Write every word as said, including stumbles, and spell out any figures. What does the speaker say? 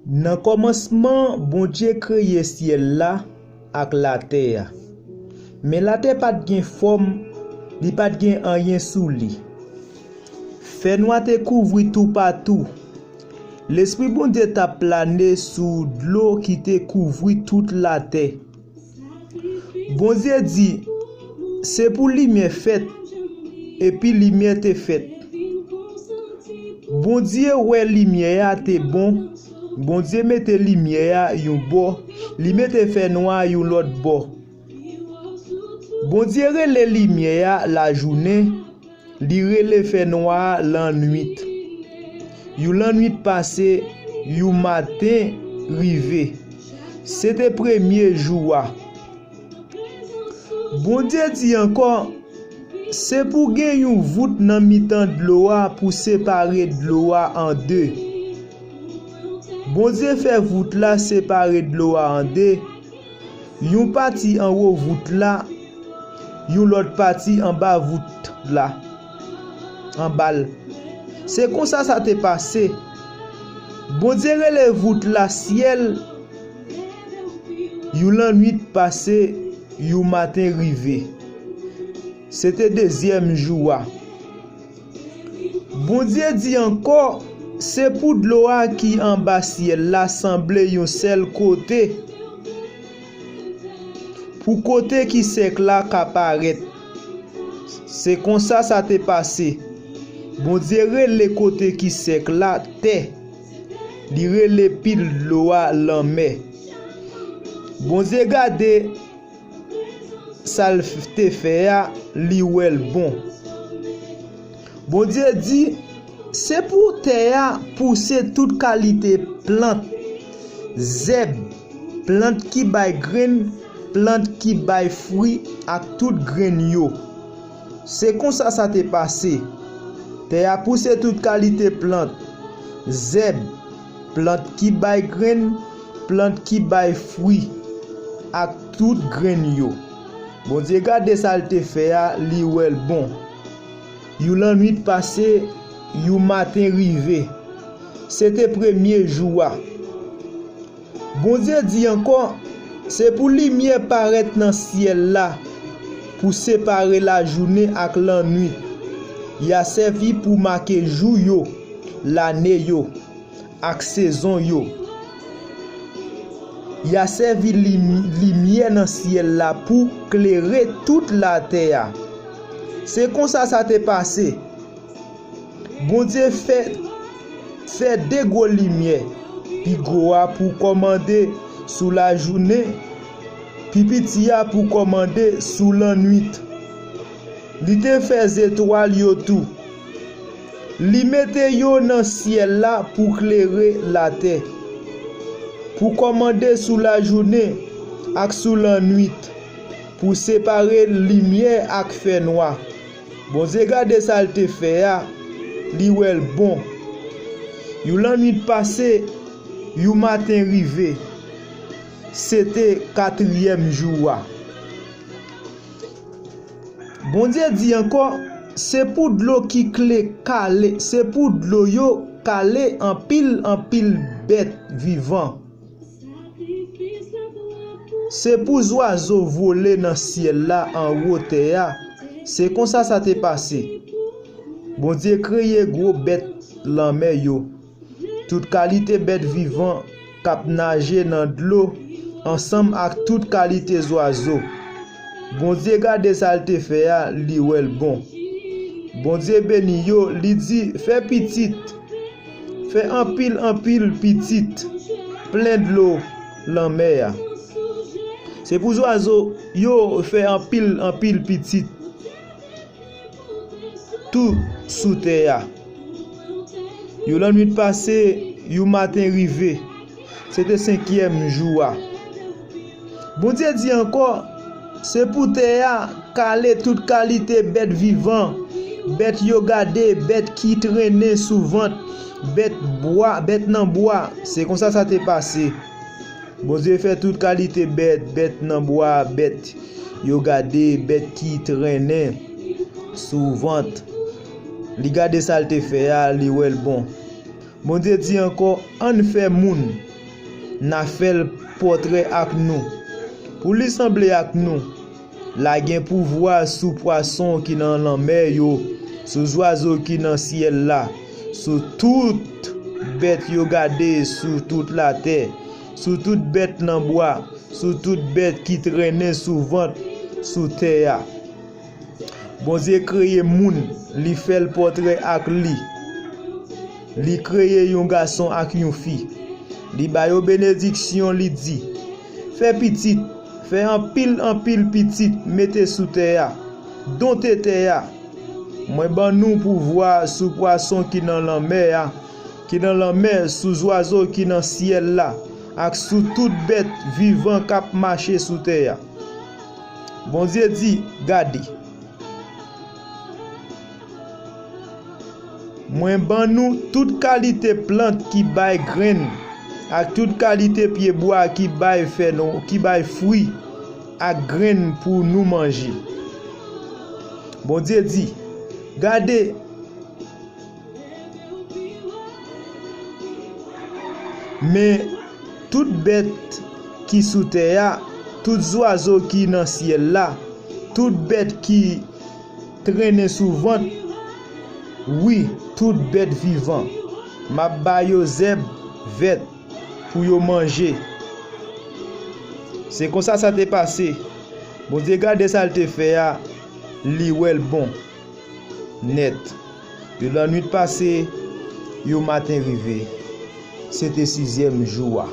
Nan kòmansman, Bondye kreye syèl la ak latè a. Men latè pa t gen fòm, li pa t gen anyen sou li. Fènwa te kouvri toupatou. Lespri Bondye t ap plane sou dlo ki te kouvri tout latè. Bondye di, "Se pou limyè fèt," epi limyè te fèt. Bondye wè limyè a te bon. Bondye mete limyè a yon bò, li mete fènwa yon lòt bò. Bondye rele limyè a lajounen, li rele fènwa a lannwit. Yon lannwit pase, yon maten rive. Se te premye jou a. Bondye di ankò, "Se pou gen yon vout nan mitan dlo a pou separe dlo a an de." Bondye fè vout la separe dlo a an de, yon pati anwo vout la, yon lòt pati anba vout la, anba l. Se konsa sa te pase. Bondye rele vout la syèl. Yon lannwit pase, yon maten rive. Se te dezyèm jou a. Bondye di ankò, "Se pou dlo a ki anba syèl la sanble yon sèl kote, pou kote ki sèk la ka parèt." Se konsa sa te pase. Bondye rele kote ki sèk la tè. Li rele pil dlo a lanmè. Bondye gade sa l te fè a, li wè l bon. Bondye di, "Se pou tè a pouse tout kalite plant, zèb, plant ki bay grenn, plant ki bay fwi ak tout grenn yo." Se konsa sa te pase. Tè a pouse tout kalite plant, zèb, plant ki bay grenn, plant ki bay fwi, ak tout grenn yo. Bondye gade sa l te fè a, li wè l bon. Yon lannwit pase, yon maten rive. Se te premye jou a. Bondye di ankò, "Se pou limyè parèt nan syèl la pou separe lajounen ak lannwit. Y a sèvi pou make jou yo, lane yo, ak sezon yo. Y a sèvi lim-, limyè nan syèl la pou klere tout latè a." Se konsa sa te pase. Bondye fè, fè de gwo limyè, pi gwo a pou kòmande sou lajounen, pi piti a pou kòmande sou lannwit. Li te fè zetwal yo tou. Li mete yo nan syèl la pou klere latè, pou kòmande sou lajounen ak sou lannwit, pou separe limyè ak fènwa. Bondye gade sa l te fè a, li wè l bon. Yon lannwit pase, yon maten rive. Se te katriyèm jou a. Bondye di ankò, "Se pou dlo ki kle kale, se pou dlo yo kale anpil anpil bèt vivan. Se pou zwazo vole nan syèl la anwo tè a." Se konsa sa te pase. Bondye kreye gwo bèt lanmè yo, tout kalite bèt vivan k ap naje nan dlo, ansanm ak tout kalite zwazo. Bondye gade sa l te fè a, li wè l bon. Bondye beni yo, li di, "Fè pitit, fè anpil anpil pitit, plen dlo lanmè a." Se pou zwazo yo fè anpil anpil pitit tou sou tè a. Yon lannwit pase, yon maten rive. Se te senkyèm jou a. Bondye di ankò, "Se pou tè a kale tout kalite bèt vivan, bèt yo gade, bèt ki trennen sou vant, bèt bwa, bèt nan bwa." Se konsa sa te pase. Bondye fè tout kalite bèt, bèt nan bwa, bèt yo gade, bèt ki trennen sou vant. Li gade sa l te fè a, li wè l bon. Bondye di ankò, "Ann fè moun, N a fè l pòtrè ak nou, pou li sanble ak nou. L a gen pouvwa sou pwason ki nan lanmè yo, sou zwazo ki nan syèl la, sou tout bèt yo gade sou tout latè, sou tout bèt nan bwa, sou tout bèt ki trennen sou vant sou tè a. Bondye kreye moun, li fè l pòtrè ak li. Li kreye yon gason ak yon fi. Li ba yo benediksyon, li di: "Fè pitit, fè anpil, anpil pitit, mete sou tè a, donte tè a. Mwen ban nou pouvwa sou pwason ki nan lanmè a, ki nan lanmè, sou zwazo ki nan syèl la, ak sou tout bèt vivan k ap mache sou tè a." Bondye di: "Gade, mwen ban nou tout kalite plant ki bay grenn, ak tout kalite pyebwa ki bay fè nou, ki bay fwi ak grenn pou nou manje." Bondye di: "Gade, men tout bèt ki sou tè a, tout zwazo ki nan syèl la, tout bèt ki trennen sou vant, wi, tout bèt vivan, m ap ba yo zèb vèt pou yo manje." Se konsa sa te pase. Bondye gade sa l te fè a, li wè l bon nèt. Yon lannwit pase, yon maten rive. Se te sizyèm jou a.